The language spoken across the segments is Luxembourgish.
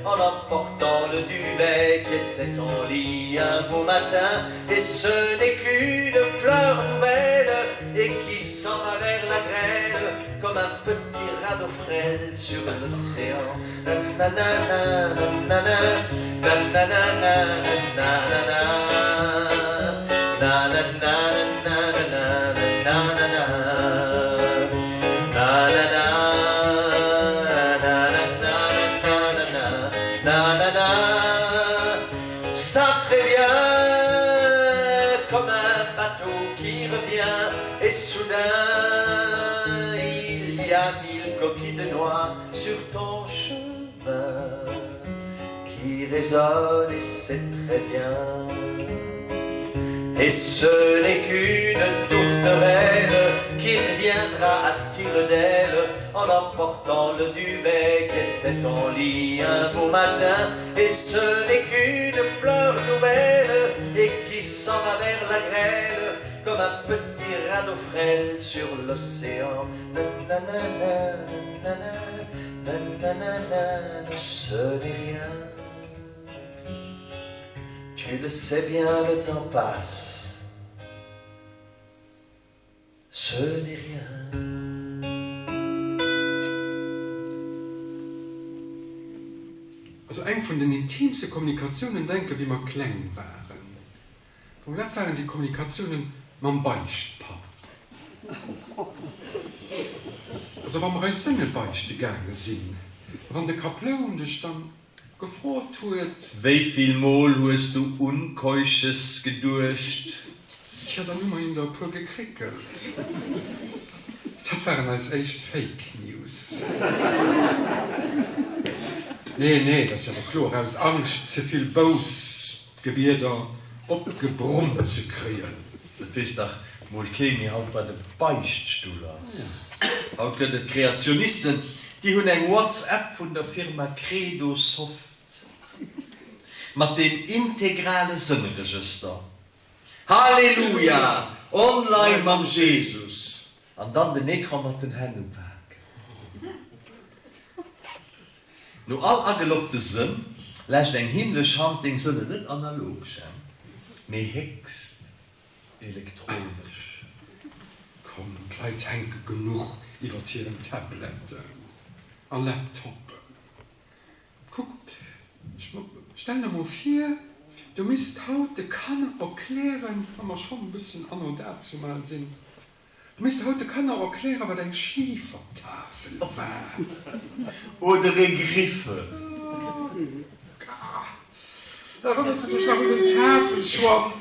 En emportant le duvet qui était en lit un beau matin Et ce n'est qu'une fleur nouvelle et qui s'en va vers la grêle Comme un petit radeau frêle sur l'océan Nananana, nanana, nananana, nanana, nananana, nananana, nanana, nanana, nanana, Ça prévient comme un bateau qui revient et soudain il y a mille coquilles de noix sur ton chemin qui résonne et c'est très bien. Et ce n'est qu'une tourterelle qui reviendra à tire d'aile en emportant le duvet qui était en lit un beau matin. Et ce n'est qu'une fleur nouvelle et qui s'en va vers la grêle comme un petit radeau frêle sur l'océan. Nananana, nanana, ce n'est rien. Tu le sais bien, le temps passe. Ce n'est rien. Also eng vun den intiimste Kommunikatiounen, denke wéi mer kleng waren, wou dat waren déi Kommunikatiounen mam Beichtpapp. Also wa mer eis Sënne beichte gaange sinn, wann de Kaploun dech dann Gefrot huet. Wéi vill Mol hues du un Keusches geduecht? Tja, dann hu mer him der e puer gekréckelt. Dat waren eis éischt Fake News. Nee, nee, dat ass jo awer kloer, aus Angscht, ze vill Boussgebieder opgebrummt ze kréien. Et weess dach mol kee méi haut wat e Beichtstull ass. Haut gëtt et Kreationisten, déi hunn eng What's-App vun der Firma Credo Soft mat dem integrale Sënneregëster. Halleluja! Online mam Jesus! An dann den Ecran mat den Hänn upaken. No all ageloggte Sënn läscht eng himmlesch Hand deng Sënne net analog, Jemp, mee héchst elektronesch. Komm, d'Leit hänke genuch iwwert hiren Tabletten a Laptoppen. Kuck, stell der mol vir, du misst haut de Kanner erklären, wa mer schonn e bëssen anno dazumal sinn, Du misst haut de Kanner erklären, wat eng Schifertafel war. Oder e Griffel. Erënners de dech nach un den Tafelschwamm?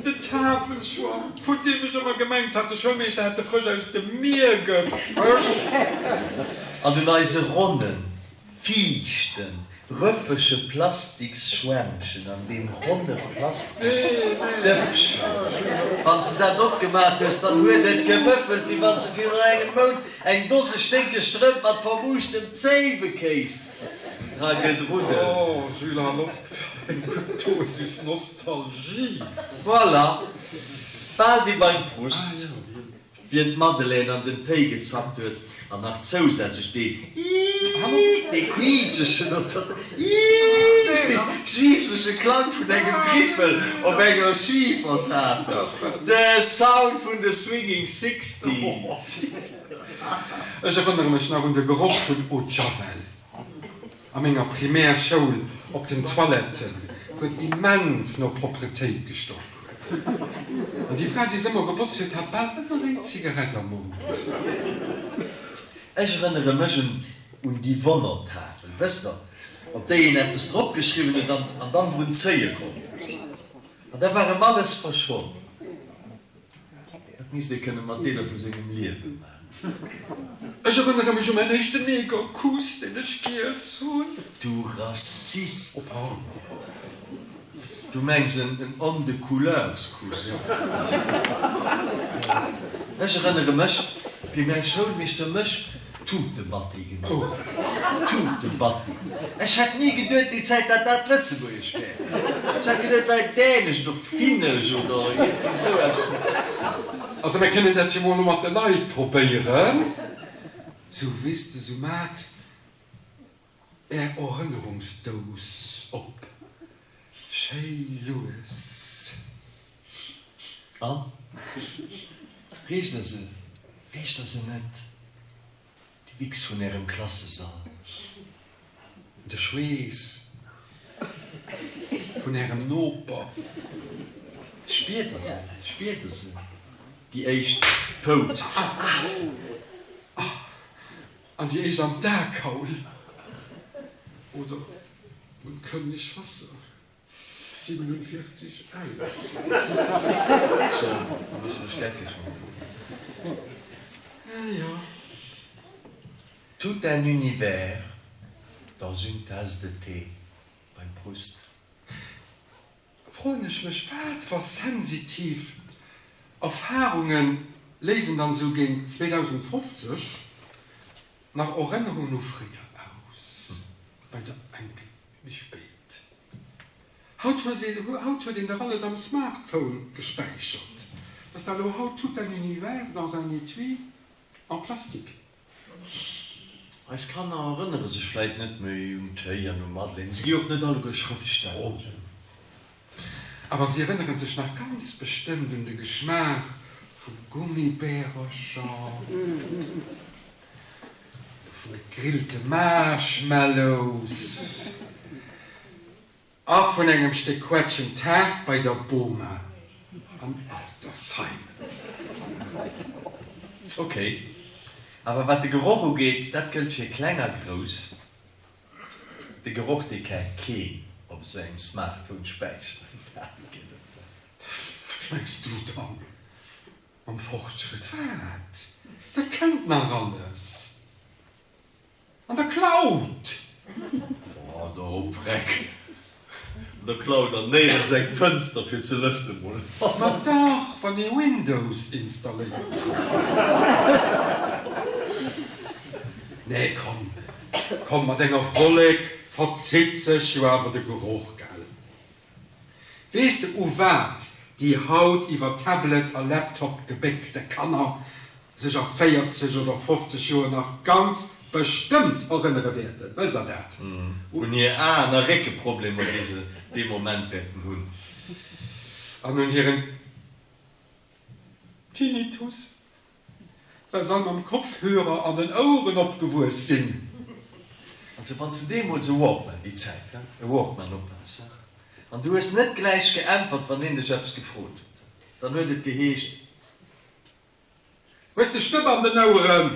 Den Tafelschwamm, vun deem ech ëmmer gemengt hat, de Schoulmeeschter hätt e frësch aus dem Mier gefëscht. An un eise ronnen, Fiichten, rëffege Plastiksschwämmchen an deem ronne Plastiksdëppchen. Wann s de dat opgemat hues, dann huet et gemëffelt, wéi wann s de virun engem Mount eng Dose sténkeg Strëmp mat vermuuschtem Zéiwekéis dra gedruddelt Oh, Jules, hal op, eng gutt Dosis Nostalgie! Voilà, bal wéi beim Proust. Wien d'Madeleine an den Téi gezappt huet an nach zousätzlech dee Iiiit, dee quiitschegen oder Iiiit jiifsege Klang vun engem Griffel op enger Schifertafel, de Sound vun de Swinging Sixties. Ech erënnere mech nach un de Geroch vun Eau de Javel. A menger Primärschoul op den Toiletten. wou et immens no Propretéit gestonk huet. An déi Fra, déi se ëmmer gebotzt huet, hat bal ëmmer eng Zigarett am Mond. Ech erënnere mech un déi Wonnertafel, wësst Der, op déi een eppes drop geschriwwen huet an dann drun zéie konnt. An da war erëm alles verschwonn. Dat misst ee kënne mat Deeler vu sengem Liewe maachen. Ech erënnere mech u mäin éischten Negerkuss, deen ech giess hunn. Du Rassist! Oh pardon. Du mengs en Homme de couleurs-Kuss. Ech erënnere mech, wéi mäi Schoulmeeschter mech Tutebatti genannt huet. Tutebatti. Ech hätt ni geduet déi Zäit, dat dat Lëtzebuergesch wär. Ech hätt geduet, et wär Dänesch oder Finnesch oder iergendwéi esou eppes. Also mir kënnen dat jo mol elo mat de Leit probéieren. Sou, weess de, sou mat Är Erënnerungsdous op, schéi lues. An? Richt Der se? Richt Der se net? Déi Wichs vun Ärem Klassesall. De Schweess vun Ärem Noper. Spiert Der se? Spiert Der se? Déi éischt Pout. An déi éischt an d'Akaul oder un Könnigwasser 47 11. Sou, da muss mech geckeg mat. Jo. Tout un univers dans une tasse de thé beim Proust. Froen ech mech, wat wa sensitiv Erfahrunge léisen dann esou géint 2050 nach Erënnerungen u fréier aus? Bei der enk méi spéit. Haut haut huet een dach alles am Smartphone gespäichert. Dass da elo haut tout un univers dans un étui en plastique. Eis Kanner erënnere sech vläit net méi un Téi an u Madeleine. Se gi och net alleguer Schrëftsteller. Awer si erënnere sech nach ganz bestëmmt un de Geschmaach vu Gummibärercher, vu gegrillte Marshmallows. A vun engem Stéck Quetschentaart bei der Boma am Altersheim. Ok, awer wat de Geroch ugeet, dat gëllt fir kleng a grouss, de Geroch dee ka keen op esou engem Smartphone späicheren, dat gëtt et net. Wat mengs du dann mam Fortschrëtt? Wat? Dat kennt nach alles. An der Cloud! Oh, do op Vreck! An der Cloud an néierens eng Fënster fir ze lëfte mol. Ma dach, wann ee Windows installéiert huet. Nee, komm, komm, mat enger Wollek verzitt sech jo awer de Geroch, gell? Weess de u wat déi haut iwwer Tablet a Laptop gebéckte Kanner sech a 40 oder 50 Joer nach ganz bestëmmt erënnere wäerten? Wësst der dat? Un hir Aen a Réckeproblemer, déi se dee Moment wäerten hunn. An un hiren Tinnitus. Well se all mam Kopfhörer an den Oueren opgewuess sinn. Also wann s de deemools e Walkman, déi Zäit, he, e Walkman op has, he, an du hues net gläich geäntwert, wann een dech eppes gefrot huet, dann huet et geheescht. Hues de Stëpp an den Oueren?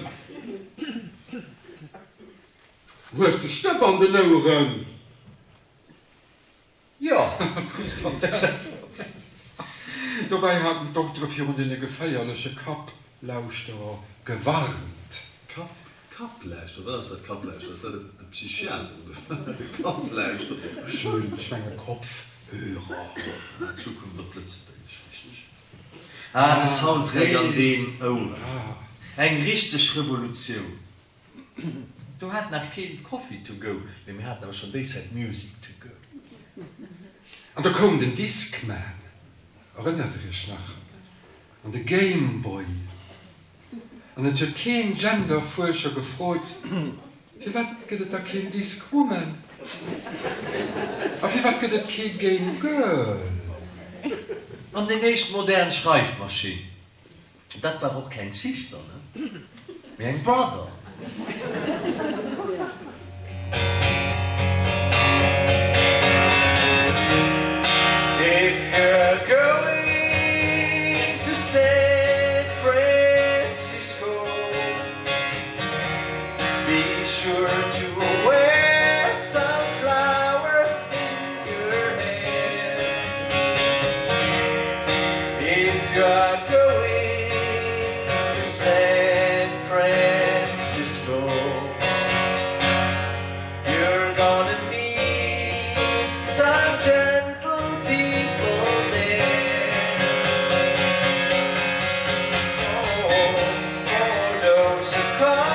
Hues de Stëpp an den Oueren? Jo! Krus dann z'äntwert. Dobäi haten d'Doktere virun deene geféierleche Kapplauschterer gewarnt. Kapp, Kapplauschterer? Wat ass dat, Kapplauschterer? Ass dat e Psychiater oder wat? E Kapplauschterer? Ech menge Kopfhörer. Ah, Zukunft op Lëtzebuergesch, richteg. Ah, de Soundtrack an den Oueren. Eng richteg Revolutioun. Do hat nach keen Coffee to go, mee mir haten awer schon déi Zäit Music to go. An da koum den Discman, erënnert der iech nach? An de Game Boy. An et huet keen Genderfuerscher gefrot, firwat gëtt et da keen Discwoman? A firwat gëtt et kee Game Girl? An deng éischt modern Schreifmaschinn, Dat war och keng Sister, ne? Mee eng Brother. If you are going to San Francisco, you're gonna meet some gentle people there. Oh, for those who come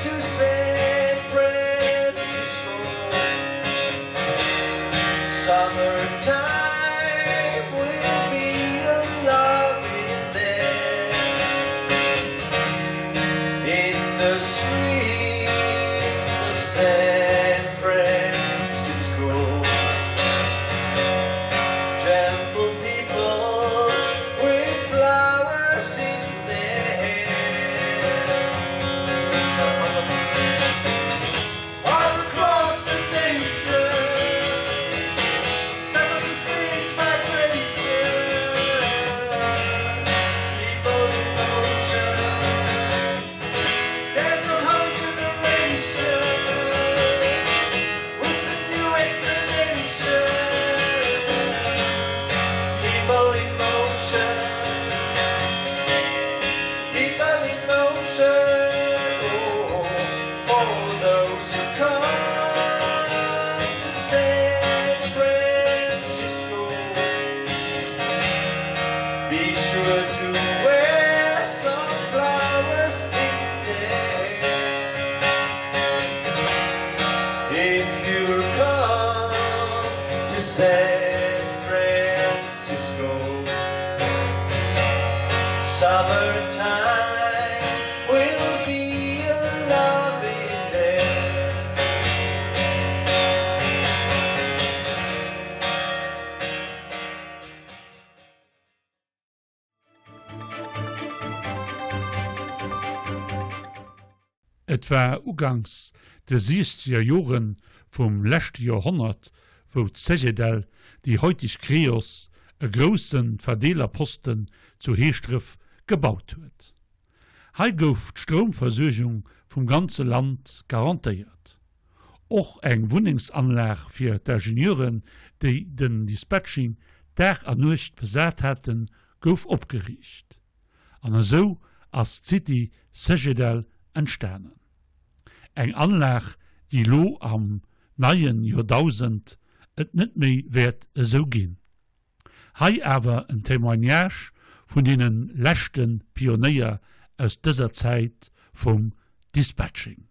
to San Francisco, summertime will be a loving there. In the streets of San Francisco, gentle people with flowers in their hair. All across the nation, such a strange vibration. People in motion. There's a whole generation with a new explanation. People in motion. People in motion. Oh, for those who come to San Francisco. Be sure to wear some flowers in there. If you come to San Francisco, summertime will be a loving there. Et war uganks de siechzeger Jore vum leschte Joerhonnert, wou d'Cegedel, déi heutig Creos, e grousse Verdeelerposten zu Heeschdref gebaut huet. Hei gouf d'Stroumversuergung vum ganze Land garantéiert. Och eng Wunnengsanlag fir d'Ingenieuren, déi den Dispatching Dag an Nuecht besat haten, gouf opgeriicht. An esou ass d'City Cegedel entstanen. Eng Anlag, déi lo am neie Joerdausend et net méi wäert esou ginn. Hei awer en Témoignage vun deene leschte Pionéier aus dëser Zäit vum Dispatching.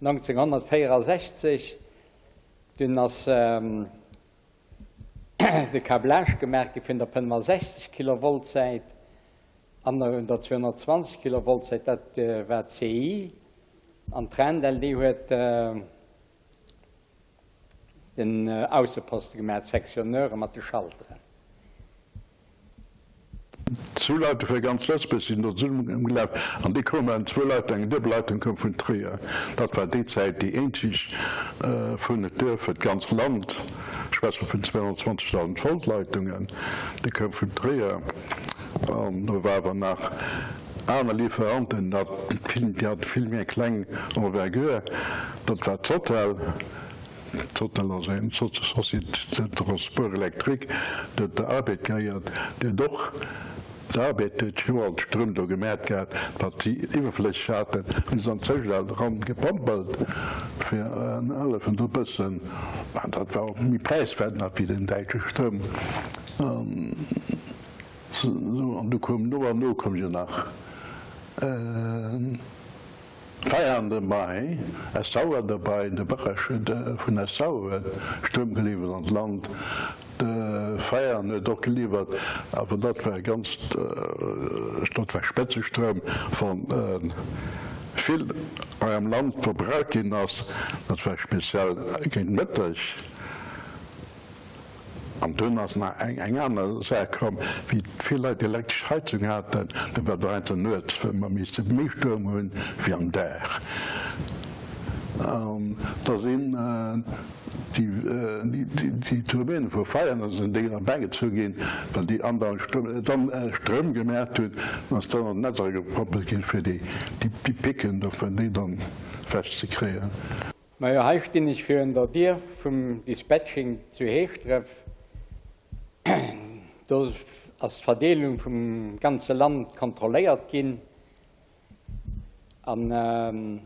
1964, dunn ass de Câblage gemaach gi vun der 65 Kilovolt Säit an un der 220 Kilovolt Säit, dat war d'CI an d'Trendel déi huet den Ausseposte gemaach, d'Sectionneure mat de Schalteren. Zwou Leiter fir ganz Lëtzebuerg sinn do zesummen gelaf an déi koumen an zwou Leiter, eng duebel Leitung koum vun Tréier. Dat war déi Zäit déi eenzeg vun et duer fir d'ganzt Land, ech schwätze vun 220.000 Volt Leitungen, déi koum vun Tréier an do war awer nach aner Lieferanten, dat vill, déi hate vill méi eng kleng Envergure, dat war d'Total. Total ass eng Société de transport électrique, déi huet der Arbed gehéiert, déi huet och d'Arbed huet jo all Stroum do gemat gehat, wat si iwwerflësseg haten, hunn se an d'Cegedel eran gepompelt fir en hëllefen do bëssen, mä dat war och méi präiswäert nach wéi den däitsche Stroum. An du koum no an no koum jo nach. Feiern derbei, Essauer derbei, de Bëchesch vun Essau huet Stroum geliwwert an d'Land, de Feiern huet och geliwwert, awer dat war ganz, dat war Spëtzestroum, wann vill hei am Land verbraucht ginn ass, dat war speziell géint Mëtteg. An dunn ass nach eng aner Saach komm, wéi vill Leit elektresch Heizung haten, du war et einfach nuets, well mer misste méi Stroum hunn wéi am Dag. An da sinn déi Turbine vu Veianen sinn déi erbäigezu ginn, well déi andauernd Stroum, dann Stroum gemaacht hunn, an ass dann an d'Netz eragepompelt ginn, fir déi Picken do, fir déi dann ewech ze kréien. Majo, hei stinn ech virun der Dier vum Dispatching zu Heeschdref. Do ass d'Verdeelung vum ganze Land kontrolléiert ginn. An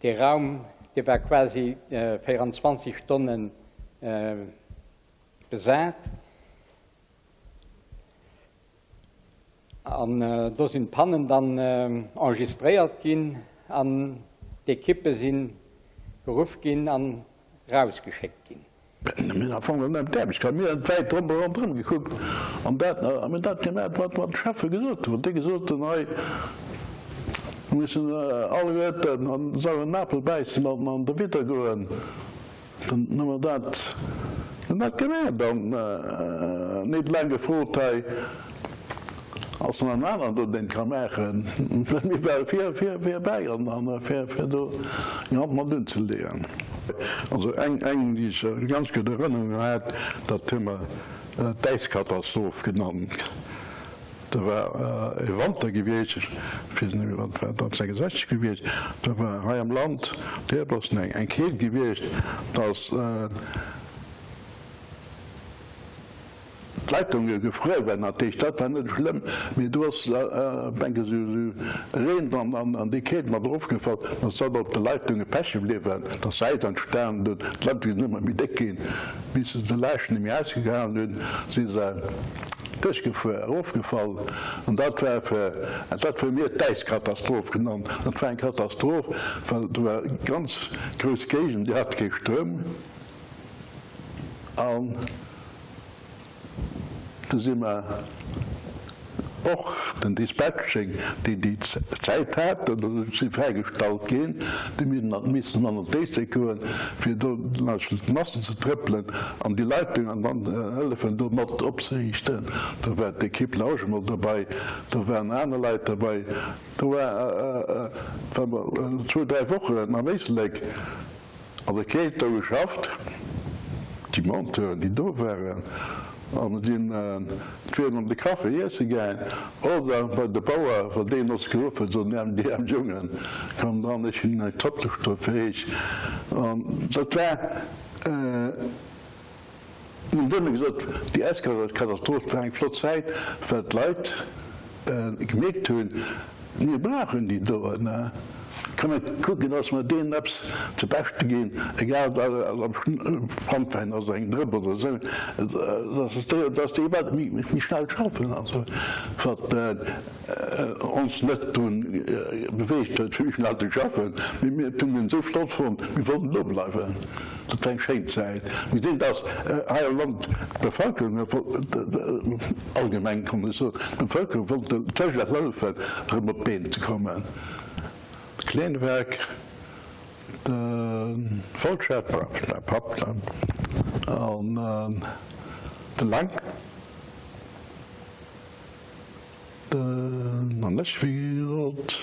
dee Raum, dee war quasi 24 Stonne besat. An do sinn d'Pannen dann enregistréiert ginn an d'Ekippe si geruff ginn an rausgeschéckt ginn. Mir hunn am Fong net d'Aarbecht gehat, mir hunn wäit ronderëm gekuckt an dat a mir hunn dat gemaach, wat d'Cheffe gesot hunn. Wann déi gesot hunn, hei mir mussen alleguerten an den sauren Apel bäissen an an derwidder goen, Dann hu mer dat, hunn dat gemaach an net laang gefrot, hei ass nach en aneren do, deen et ka maachen. Well mir ware vir, vir, vir bäi an an fir, fir do eng Hand mat unzeleeën. Also eng, eng, déi ech ganz gutt Erënnerung hat, dat hu mer d'Äiskatastroph genannt. Do war e Wanter gewiescht, ech weess net méi, wat war dat, 66 gewiescht, do war hei am Land derboossen eng Keelt gewiescht, datt d'Leitunge gefruer waren. Dat heescht, dat war net schlëmm, mee do ass eng Kéier esou Reen an déi Keelt mat erofgefall, datt dat op de Leitunge peche bliwwen war, datt Äis entstanen hunn, d'Leitunge sinn ëmmer méi déck ginn, bis se de Laascht net méi ausgehalen hunn, si se. Duerchgefuer, erofgefall, an dat war fir, dat hu mir d'Äiskatastroph genannt. Dat war eng Katastroph, well do war ganz grouss Géigend, déi hat kee Stroum, an du si mer och den Dispatching, déi déi Zäit haten, do si fräigestallt ginn, déi missen an den Éislek goen, fir do d'Massen ze trëppelen an déi Leitung an dann hëllefen do mat opzeriichten. Do war d'Equipe Lauschemol dobei, do waren aner Leit dobei. Do war, war mer zwou, dräi Wochen am Éislek an der Keelt do geschafft, déi Monteuren, déi do waren, a mer sinn entweder an de Café iesse gaang oder bei de Bauer, well deen ons geruff huet, sot, Dir aarm Jongen, kommt eran, ech hunn eng Zopplesch do fir iech. An dat war. Mir hunn duerno gesot, déi Äiskatastroph war eng flott Zäit, well d'Leit gemierkt hunn, mir brauchen déi doen. Komm mir kucken, dass mer deenen eppes zu Beschte ginn, egal ob Brandwäin ass, eng Drëpp oder esou, dass déi méi schnell schaffen. Also wat ons net drun beweegt huet fir méi schnell ze schaffen, mee mir hunn en esou flott fonnt, mir wollten do bleiwen. Dat war eng schéin Zäit. Mir gesinn, dass hei am Land d'Bevölkerung, allgemeng kann ech soen, d'Bevölkerung wollt der Cegedel hëllefen, erëm op d'Been ze kommen. D'Kleenwerk, de Vollschäpper, mäi Papp dann, an de Lang. An ech, wéi gesot,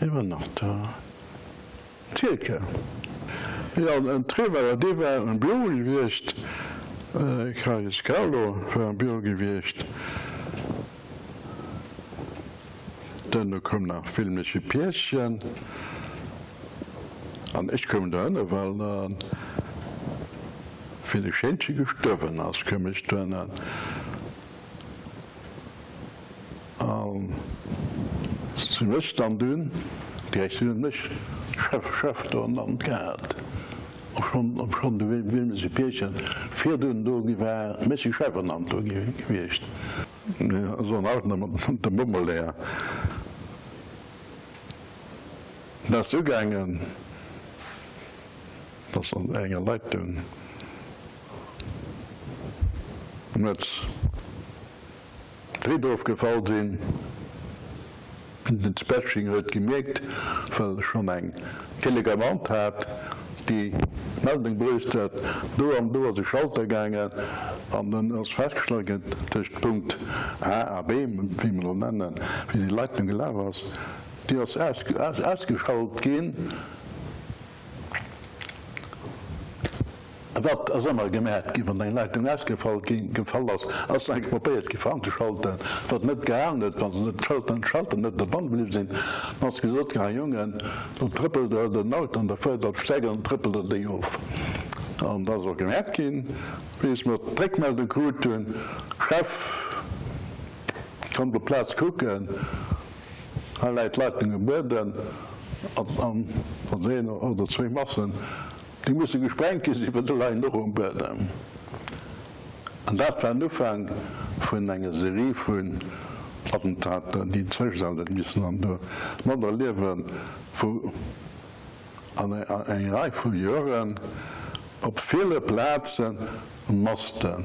iwwer nach der Tierke. Jo, en Treverer, dee war am Büro gewiescht, Karius Carlo war am Büro gewiescht. Duerno koum nach Villmeche Pierchen an ech koum dohinner, well wéi de Schéinche gestuerwen ass, koum ech dohinner. An sinn ech dann dunn, d'Direktioun huet mech Chef, Chef do ernannt gehat, obschonn, obschonn de Wilmes Pierchen virdrun do gi war, mech si Chef ernannt do gi gewiescht. Mir soen haut nach mat de Bommeleeër. Dat ass ugaangen, dass an enger Leitung nuets d'Ried ofgefall sinn. Den Dispatching huet gemierkt, well e schonn eng Telecommande hat. Déi Meldung bruecht huet, do an do ass e Schalter gaangen an dann ass festgestallt ginn, tëscht Punkt A a B, wéi mer elo nennen, wéi déi Leitung gelaf ass, déi ass ausgeschalt ginn. Wat ass ëmmer gemat ginn, wann eng Leitung ausgefall ginn, gefall ass, ass eng probéiert gi fir anzeschalten, wat net gehalen huet, wa se net d'Schalter, d'Schalter net derbanne bliww sinn, dann ass gesot ginn, hei Jongen, do trëppelt der den Auto an da fuert der op d'Streck an dann trëppelt der déi of. An dat ass och gemat ginn, bis mer d'Réckmeldung krut hunn, Chef, kommt op d'Plaz kucken, hei läit d'Leitung um Buedem an da sinn een oder zwéi Massen. Déi musse gesprengt gi sinn, well se leien och um Buedem. An dat war den Ufank vun enger Serie vun Attentater, déi d'Cegedel huet missen an do materliewen, wou an eng Rei vu Joren op ville Plaze Maste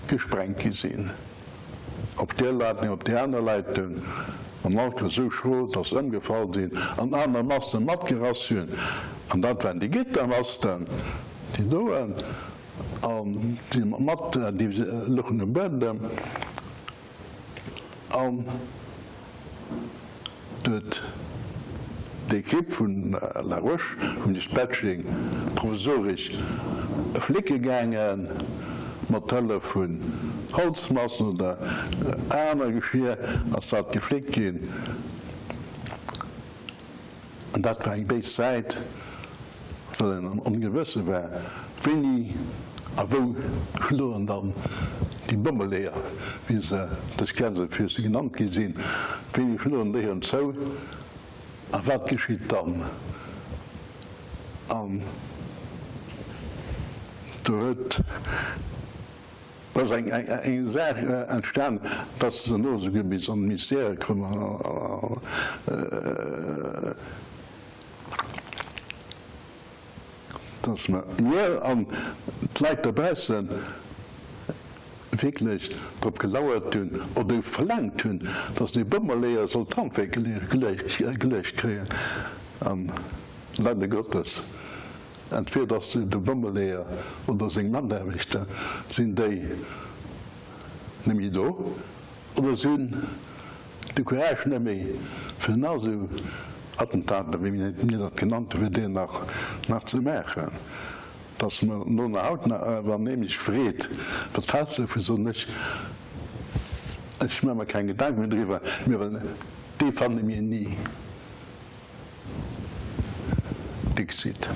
gesprengt gi sinn. Op där Leitung, op där aner Leitung, an all Cas esou schro, dass se ëmgefall sinn an aner Masten matgerass hunn. An dat waren déi Gittermasten, déi doen, an déi mat, déi louchen um Buedem. An Do huet d'Ekipp vun La Roche vum Dispatching provisoresch flécke gaangen, mat Hëllef vun Holzmassen oder aner Geschir ass dat gefléckt ginn. An dat war eng béis Zäit, well een am Ongewësse war, wéini a wou schloen dann déi Bommeleeër, wéi se duerch Gänsefüße genannt gi sinn, wéini schloen déi erëm zou a wat geschitt dann? An do huet. Do ass eng Saach entstan, dass se elo esouguer bis an de Ministère komm dass mer, mir an d'Leit dobausse wierklech drop gelauert hunn oder verlaangt hunn, dass déi Bommeleeër soll d'Handwierk geluecht kréien. An leider Gottes Entweder ass de Bommeleeër oder seng Mataarbechter sinn déi net méi do, oder se hunn de Courage net méi fir nach esou Attentater, wéi mir dat genannt hunn, fir déi nach ze maachen. Dass mer no nach haut nach, wann ee mech freet, wat hälts de dovun, soen ech, ech maache mer keng Gedanke méi driwwer, mee well dee fanne mir ni. Dixit.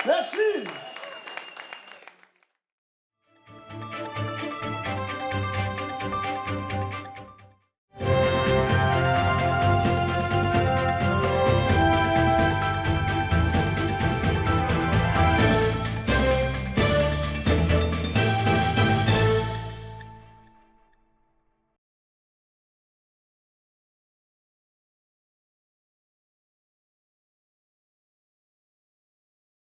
Merci!